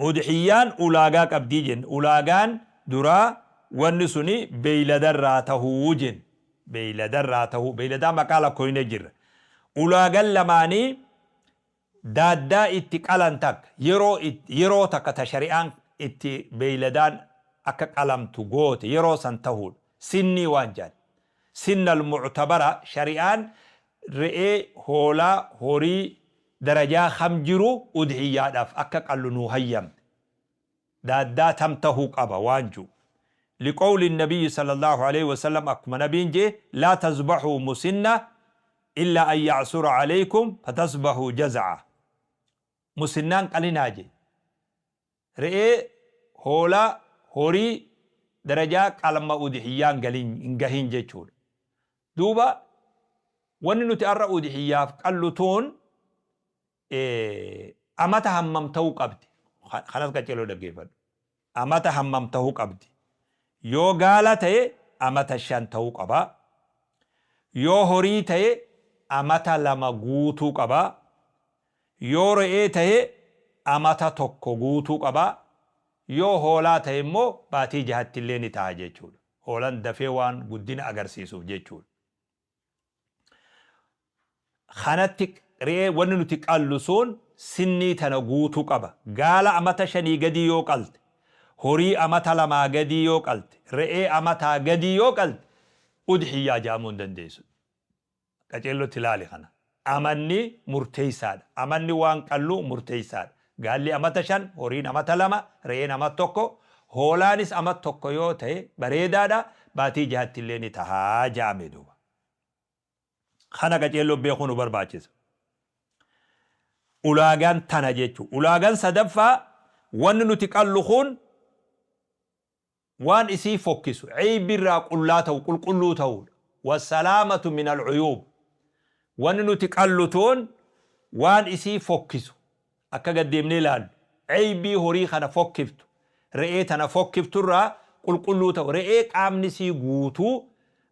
Udhiyyaan ulaagaa qabdii jenne. Ulaagaan duraa wanni suni beeyladarraa tahuu jenne. Beeyladarraa tahuu. Beeyladaa maqaa lakkooyne jirra. Ulaagaan lamaanii daaddaa itti qalan takka yeroo yeroo takka ta shari'aan itti beeyladaan akka qalamtu goote yeroo san tahuudha. Sinnii waan jedhan. Sinna al-mu'tabara shari'aan re'ee, hoolaa, horii darajaa kam jiru udhiyyaadhaaf akka qallu nuu hayyamte. Daaddaa tam tahuu qaba waan ju'u. Liqowli nabiyyi sallallahu aleyhi wa sallam akkuma nabiin je'e laa tazbaxuu musinna illaa an ya'sura aleykum fatasbahuu jaza'a. Musinnaan qalinaa je'e. Re'ee, hoolaa, horii darajaa qalma udhiyyaan hin gahin jechuudha. Duuba wanni nuti arra udhiyyaaf qallu tun amata hammam ta'uu qabdi? Kanas qaceeloo dhaggeeffadhu. Amata hammam ta'uu qabdi? Yoo gaala ta'e amata 5 ta'uu qaba. Yoo horii ta'e amata 2 guutuu qaba. Yoo re'ee ta'e amata 1 guutuu qaba. Yoo hoolaa ta'e immoo baatii jahatti illee ni ta'a jechuudha. Hoolan dafee waan guddina agarsiisuuf jechuudha. Kanatti re'ee wanni nuti qallu sun sinnii tana guutuu qaba. Gaala amata shanii gadii yoo qalte, horii amata lamaa gadii yoo qalte, re'ee amataa gadii yoo qalte udhiyyaa jedhamuu hin dandeessu. Qaceellotti ilaali kana. Amanni murteessaadha. Amanni waan qalluu murteessaadha. Gaalli amata 5, horiin amata 2, re'een amata 1, hoolaanis amata 1 yoo ta'e bareedaadha, baatii jahatti illee ni taha ja'ame duuba. Kana qaceelloo beekuu nu barbaachisa. Ulaagaan tana jechuudha. Ulaagaan sadaffaa wanni nuti qallu kun waan isii fokkisu, eeybi irraa qullaa ta'u, qulqulluu ta'uudha. Wassalaamatu min al'uyuub. Wanni nuti qallu tun waan isii fokkisu, akka gad deemnee ilaallu, eeybii horii kana fokkiftu, re'ee tana fokkiftu irraa qulqulluu ta'u. Re'ee qaamni isii guutuu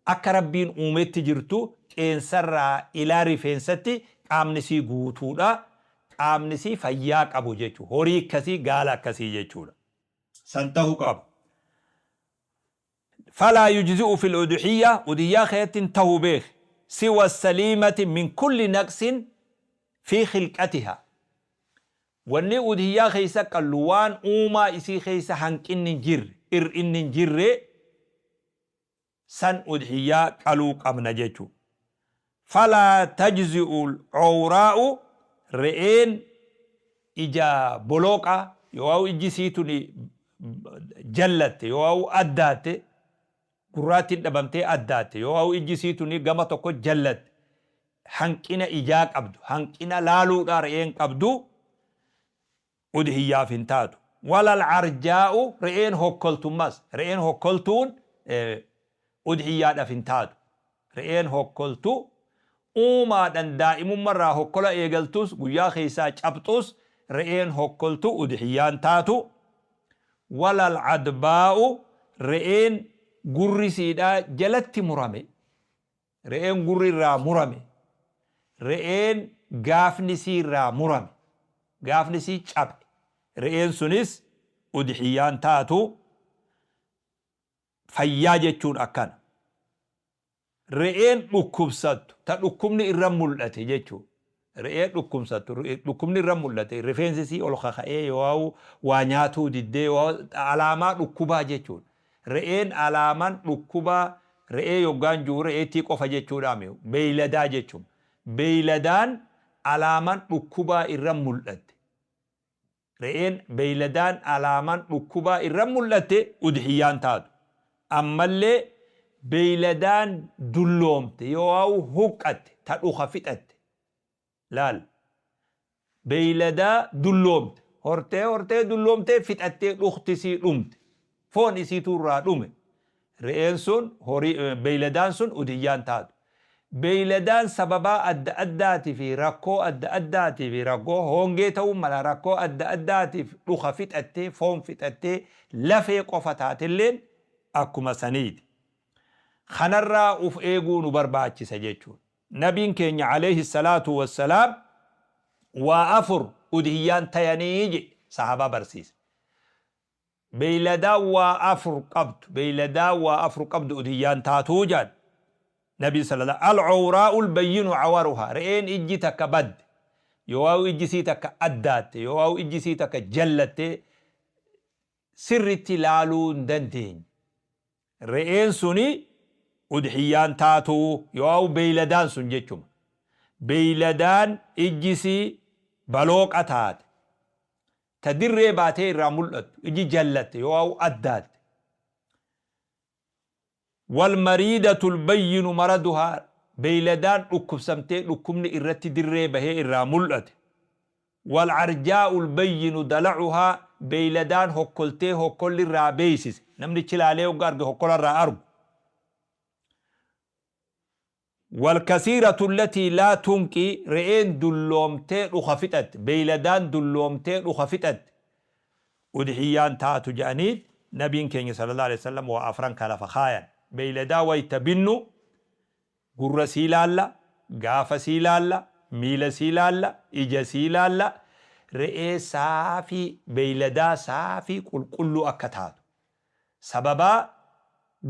akka Rabbiin uumetti jirtu, qeensarraa ilaa rifeensatti qaamni isii guutuudha. Qaamni isii fayyaa qabu jechuudha. Horii akkasii, gaala akkasii jechuudha. San tahu qaba. Falaa yujzi'u fil udhiyya, udhiyyaa keessatti hin tahu beeki, siwa saliimati min kulli naqsin fi khilqatiha. Wanni udhiyyaa keessa qallu waan uumaa isii keessa hanqinni hin jirre, ir'inni hin jirre san udhiyyaa qaluu qabna jechu. Falaa tajzi'u al-cawraa'u re'een ija bolooqaa yoo'au ijji isii tuni jallatte yoo'au addaatte, gurraattiin dhabamtee addaatte yoo'au ijji isii tuni gama tokko jallatte, hanqina ijaa qabdu, hanqina laaluudhaa re'een qabdu udhiyyaaf hin taatu. Walal arjaa'u re'een hokkoltummas, re'een hokkoltuun udhiyyaadhaf hin taatu. Re'een hokkoltu uumaadhan daa'imummarraa hokkola eegaltus, guyyaa keessaa cabxus, re'een hokkoltu udhiyyaan taatu. Walal adbaa'u re'een gurri siidhaa jalatti murame, Re'een gurri irraa murame. Re'een gaafni isii irraa murame. Gaafni isii cabe. Re'een sunis udhiyyaan taatu. Fayyaa jechuun akkana. Re'een dhukkubsattu, ta dhukkubni irra mul'ate jechuudha. Re'ee dhukkubsattu, dhukkubni irra mul'ate, rifeensi isii ol kaka'ee yoo'au waa nyaatuu diddee yoo'au alaamaa dhukkubaa jechuudha. Re'een alaaman dhukkubaa re'ee yoggaan ju'u re'eettii qofa jechuudhaami beeyladaa jechuma. Beeyladaan alaaman dhukkubaa irra mul'atte. Re'een beeyladaan alaaman dhukkubaa irra mul'atte udhiyyaan taatu. Ammallee beeyladaan dulloomte yoo'au huqqatte ta dhuka fixatte. Laal. Beeyladaa dulloomte. Hortee hortee dulloomtee fixattee dhukti isii dhumte. Foon isiituu irraa dhume. Re'een sun horii beeyladaan sun udiyyaan taatu. Beeyladaan sababaa adda addaatii fi rakkoo adda addaatii fi rakkoo hoongee ta'uu mala rakkoo adda addaatiif dhuka fixattee foon fixattee lafee qofa taatelleen akkuma saniiti. Kanarraa uf eeguu nu barbaachisa jechuudha. Nabiin keenya aleyhi salaatu wassalaam waa afur udhiyyaan tayanii jedhe sahaabaa barsiise. Beeyladaa waa afur qabdu, beeyladaa waa afur qabdu udhiyyaan taatuu jedhan nabi sallallahu. Al-cawraa'ul bayyinu cawaruhaa, re'een ijji takka badde, yoo ijji sii takka addaatte, yoo ijji sii takka jallatte, sirritti laaluu hin dandeenye, re'een suni udhiyyaan taatuu. Yoo beeyladaan sun jechuma, beeyladaan ijji sii balooqa taate, ta dirree baatee irraa mul'attu, iji jallatte yoo addaatte. Walmariidatul bayyinu maraduhaa, beeyladaan dhukkubsamtee dhukkubni irratti dirree bahee irraa mul'ate. Walcarjaa'ul bayyinu dalacuhaa, beeyladaan hokkoltee hokkolli irraa beeysise, namni chilaalee hogga arge hokkola irraa argu. Walkasiiratu allatii laa tunqi, re'een dulloomtee dhuka fixatte, beeyladaan dulloomtee dhuka fixatte udhiyyaan taatu jedhanii nabiin keenya sallallahu alaihi wasallam waa afran ka lafa kaayan. Beeyladaa wayta binnu gurra sii laalla, gaafa sii laalla, miila sii laalla, ija sii laalla. Re'ee saafii, beeyladaa saafii qulqulluu akka taatu, sababaa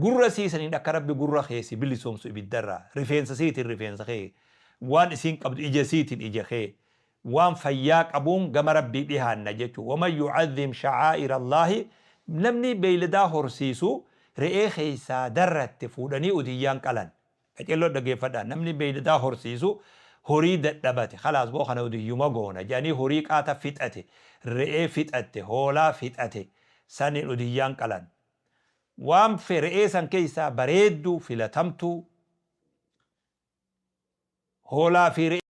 gurra siisaniin akka Rabbi gurra kee si bilisoomsu ibiddarraa, rifeensa siitiin rifeensa kee, waan isiin qabdu, ija siitiin ija kee, waan fayyaa qabuun gama Rabbii dhihaanna jechuu. Waman yucadhim shacaa'ira Allaahi, namni beeyladaa horsiisu re'ee keessaa darratte fuudhanii udiyyaan qalan. Qaceelloo dhaggeeffadhaa. Namni beeyladaa horsiisu horii dadhabate, khalaas boo kana udiyyuma goona jedhanii, horii qaata fixate, re'ee fixatte, hoolaa fixate saniin udiyyaan qalan. Waan re'ee san keessaa bareedduu filatamtuu, hoolaa fi re'ee